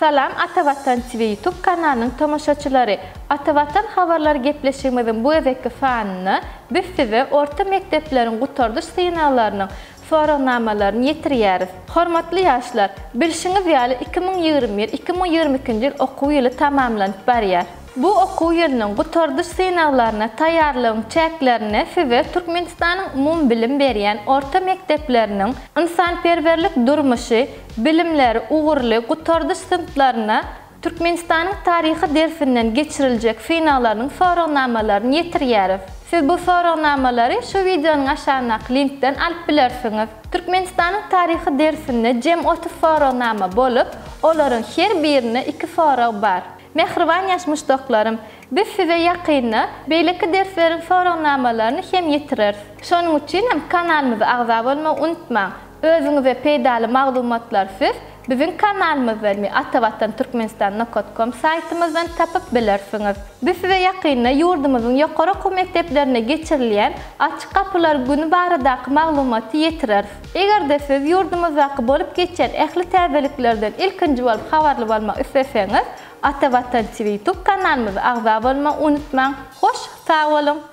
Salam Ata Watan TV YouTube kanalynyň tomaşaçylary! Ata Watan habarlary gepleşigimiziň bu gezekki sanynda biz size orta mekdepleriň gutardyş synaglarynyň soragnamalaryny ýetirýäris. Hormatly ýaşlar, bilşiňiz ýaly 2021, 2022-nji ýyl okuw ýyly tamamlanyp barýar. Bu okuw ýylynyň gutardyş synaglaryna taýýarlygyň çäklerinde size Türkmenistanyň umumybilim berýän orta mekdepleriniň ynsanperwerlik durmuşy bilimleri ugurly gutardyş synplaryna Türkmenistanyň taryhy dersinden geçiriljek synaglarynyň soragnamalaryny ýetirýäris. Siz bu soragnamalary şu wideonyň aşagyndaky linkden alyp bilersiňiz. Türkmenistanyň taryhy dersinde jem 30 soragnama bolup, olaryň her birinde iki sorag bar. Mähriban ýaş muşdaklarym, biz size ýakynda beýleki dersleriň soragnamalaryny hem ýetireris. Şonuň üçin hem kanalymyza agza bolmagy unutmaň. Özüňize peýdaly maglumatlary siz biziň kanalymyzdan we Atavatan Türkmenistan nokat kom saýtymyzdan tapyp bilersiňiz. Biz size ýakynda ýurdumyzyň ýokary okuw mekdeplerinde geçirilýän Açyk gapylar güni baradaky maglumaty ýetireris. Eger-de siz ýurdumyzdaky bolup geçýän ähli täzeliklerden ilkinji bolup habarly bolmak isleseňiz, Ata Watan TV YouTube kanalymyza agza bolmagy unutmaň. Hoş sag boluň!